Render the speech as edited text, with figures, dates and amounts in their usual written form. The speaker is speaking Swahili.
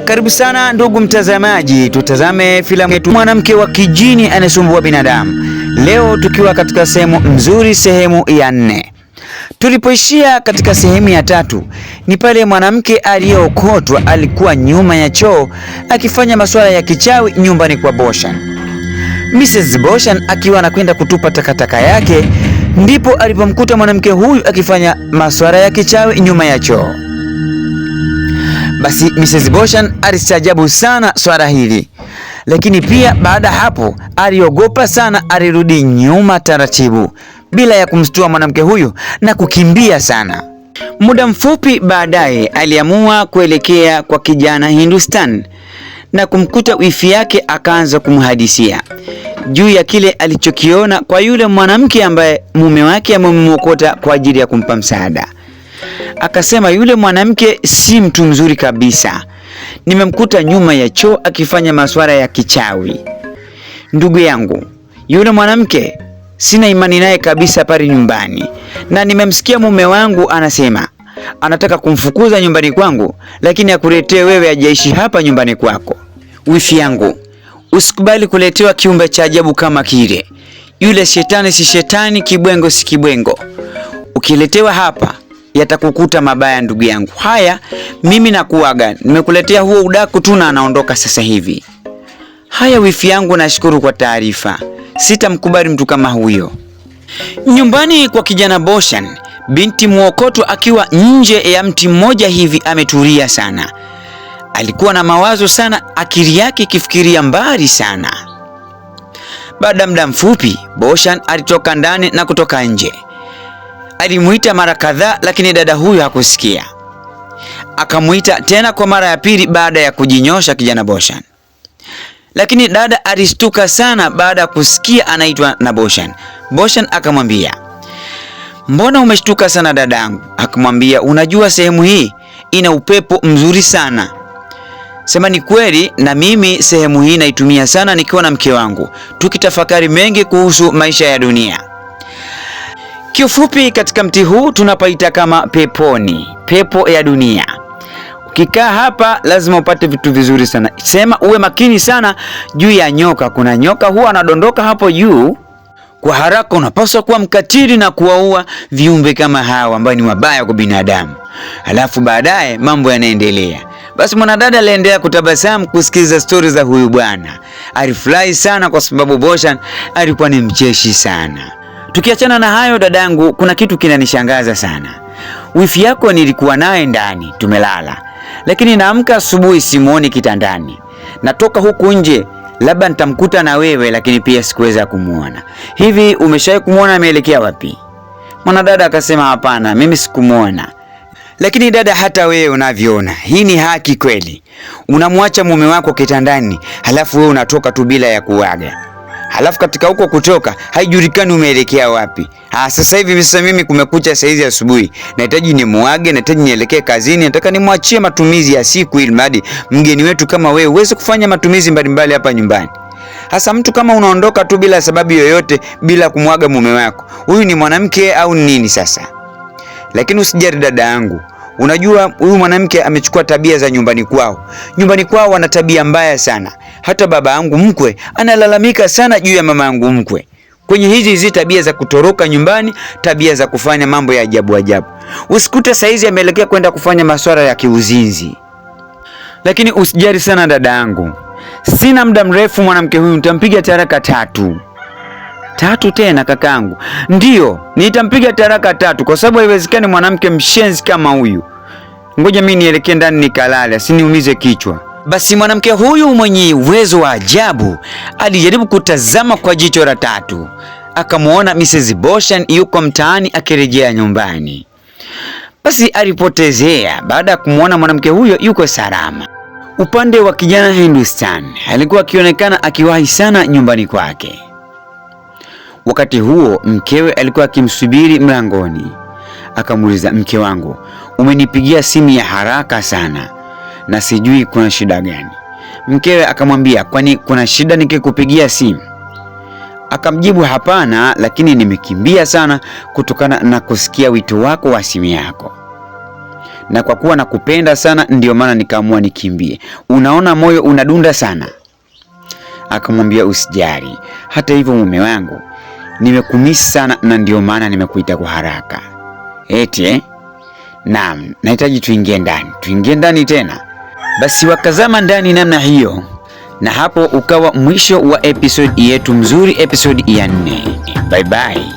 Karibu sana ndugu mtazamaji, tutazame filamu yetu Mwanamke wa Kijini Anayesumbua Binadamu. Leo tukiwa katika sehemu nzuri, sehemu ya 4. Tulipoishia katika sehemu ya 3 ni pale mwanamke aliyeokotwa alikuwa nyuma ya choo akifanya masuala ya kichawi nyumbani kwa Boshan. Mrs. Boshan akiwa anakwenda kutupa takataka yake, ndipo alipomkuta mwanamke huyu akifanya masuala ya kichawi nyuma ya choo. Basi Mrs. Boshan alistaajabu sana swala hili, lakini pia baada hapo aliogopa sana, alirudi nyuma taratibu bila ya kumstua mwanamke huyu na kukimbia sana. Muda mfupi baadaye aliamua kuelekea kwa kijana Hindustan na kumkuta wifi yake, akaanza kumhadisia juu ya kile alichokiona kwa yule mwanamke ambaye mume wake amemwokota kwa ajili ya kumpa msaada. Akasema yule mwanamke si mtu mzuri kabisa, nimemkuta nyuma ya choo akifanya masuala ya kichawi. Ndugu yangu, yule mwanamke sina imani naye kabisa pale nyumbani, na nimemsikia mume wangu anasema anataka kumfukuza nyumbani kwangu, lakini akuletee wewe ajaishi hapa nyumbani kwako. Wifi yangu, usikubali kuletewa kiumbe cha ajabu kama kile. Yule shetani si shetani, kibwengo si kibwengo. Ukiletewa hapa yatakukuta mabaya ndugu yangu. Haya, mimi nakuaga, nimekuletea huo udaku tu na anaondoka sasa hivi. Haya wifi yangu, nashukuru kwa taarifa. Sitamkubali mtu kama huyo. Nyumbani kwa kijana Boshan, binti mwokoto akiwa nje ya mti mmoja hivi ametulia sana. Alikuwa na mawazo sana, akili yake ikifikiria mbali sana. Baada muda mfupi, Boshan alitoka ndani na kutoka nje. Alimuita mara kadhaa lakini dada huyo hakusikia. Akamuita tena kwa mara ya pili baada ya kujinyosha kijana Boshan. Lakini dada alistuka sana baada ya kusikia anaitwa na Boshan. Boshan akamwambia, "Mbona umeshtuka sana dadangu?" Akamwambia, "Unajua sehemu hii ina upepo mzuri sana." Sema ni kweli, na mimi sehemu hii naitumia sana nikiwa na mke wangu, tukitafakari mengi kuhusu maisha ya dunia. Kiufupi, katika mti huu tunapaita kama peponi, pepo ya dunia. Ukikaa hapa lazima upate vitu vizuri sana. Sema uwe makini sana juu ya nyoka. Kuna nyoka huwa anadondoka hapo juu kwa haraka, unapaswa kuwa mkatili na kuwaua viumbe kama hawa ambao ni wabaya kwa binadamu. Halafu baadaye mambo yanaendelea. Basi mwanadada aliendelea kutabasamu kusikiliza stori za huyu bwana. Alifurahi sana kwa sababu Boshan alikuwa ni mcheshi sana. Tukiachana na hayo dadangu, kuna kitu kinanishangaza sana. Wifi yako nilikuwa naye ndani tumelala, lakini naamka asubuhi simuoni kitandani. Natoka huku nje labda nitamkuta na wewe, lakini pia sikuweza kumuona. Hivi umeshawahi kumuona ameelekea wapi? Mwanadada akasema hapana, mimi sikumuona. Lakini dada, hata wewe unavyoona, hii ni haki kweli? Unamwacha mume wako kitandani, halafu wewe unatoka tu bila ya kuaga. Halafu katika huko kutoka haijulikani umeelekea wapi. Sasa hivi sasa mimi kumekucha saizi asubuhi, nahitaji nimuage, nahitaji nielekee kazini, nataka nimwachie matumizi ya siku ili mradi mgeni wetu kama wewe uweze kufanya matumizi mbalimbali hapa nyumbani. Hasa mtu kama unaondoka tu bila sababu yoyote bila kumwaga mume wako, huyu ni mwanamke au nini sasa? Lakini usijali dada yangu, unajua huyu mwanamke amechukua tabia za nyumbani kwao. Nyumbani kwao wana tabia mbaya sana. Hata baba yangu mkwe analalamika sana juu ya mama yangu mkwe kwenye hizi tabia za kutoroka nyumbani, tabia za kufanya mambo ya ajabu ajabu. Usikute saizi ameelekea kwenda kufanya masuala ya kiuzinzi. Lakini usijali sana dada yangu, sina muda mrefu mwanamke huyu nitampiga taraka 3. 3 tena kakangu? Ndio, nitampiga taraka 3 kwa sababu haiwezekani mwanamke mshenzi kama huyu. Ngoja mimi nielekee ndani nikalale, asiniumize kichwa. Basi mwanamke huyu mwenye uwezo wa ajabu alijaribu kutazama kwa jicho la 3. Akamuona Mrs. Boshan yuko mtaani akirejea nyumbani. Basi alipotezea baada ya kumuona mwanamke huyo yuko salama. Upande wa kijana Hindustan alikuwa akionekana akiwahi sana nyumbani kwake. Wakati huo mkewe alikuwa akimsubiri mlangoni. Akamuuliza, "Mke wangu, umenipigia simu ya haraka sana na sijui kuna shida gani?" Mkewe akamwambia, "Kwani kuna shida nikikupigia simu?" Akamjibu, "Hapana, lakini nimekimbia sana kutokana na kusikia wito wako wa simu yako." Na kwa kuwa nakupenda sana, ndio maana nikaamua nikimbie. Unaona moyo unadunda sana. Akamwambia, usijali. Hata hivyo mume wangu, nimekumisi sana na ndio maana nimekuita kwa haraka. Eti eh? Naam, nahitaji tuingie ndani. Tuingie ndani tena. Basi wakazama ndani namna hiyo, na hapo ukawa mwisho wa episode yetu mzuri, episode ya 4. Bye bye.